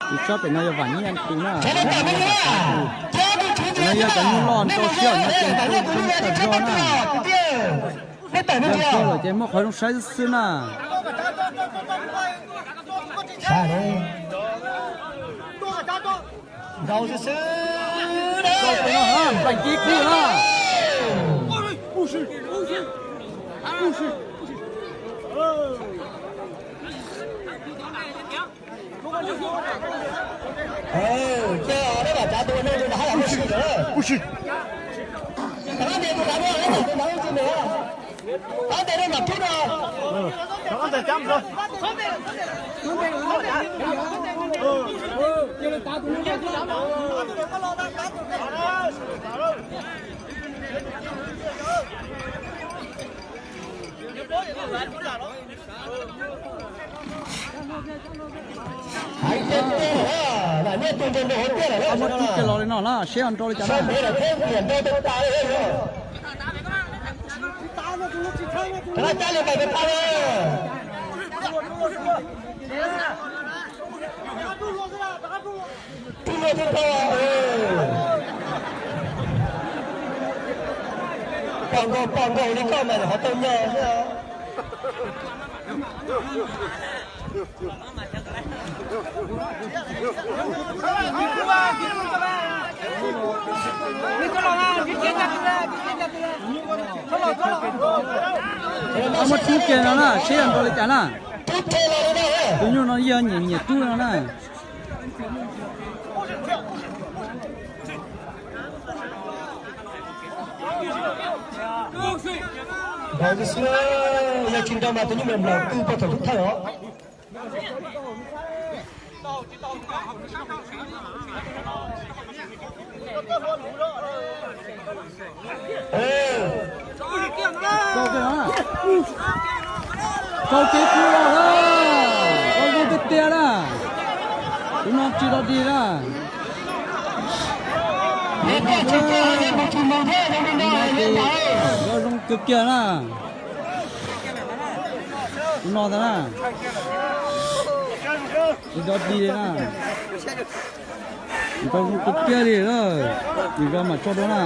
Tus tshab pem no yog Vam Nyiaj Tus na, Vam Nyiaj Tus. Tus no yog cov nyuj loj nrau siab no ces nrau zoo tag zog na. Yog nrau lawm ces muaj qhov zoo saib xwb xwb na. Npais kiv kuj na. Muab rub kiag los li no na, seb ho nrau li cas na. Pom nkaus pom nkaus li koj mas qhov tau nyo xwb. Muab rub kiag no na, seb yog nrau li cas na. Tus nyuj no yog nyiam nyiam rub no na. Yog tsis nrau mas tus nyuj nplaum twb poj thaum thawj os. Rau kev kub los na, rau zoo tiag tiag na. Tus no tsis rau dig na. Rau zoo kawg kiag na. Tus no ntag na. Tsis rau dig li na. Rau zoo kawg kiag li na. Tsis rau mam tso dua na.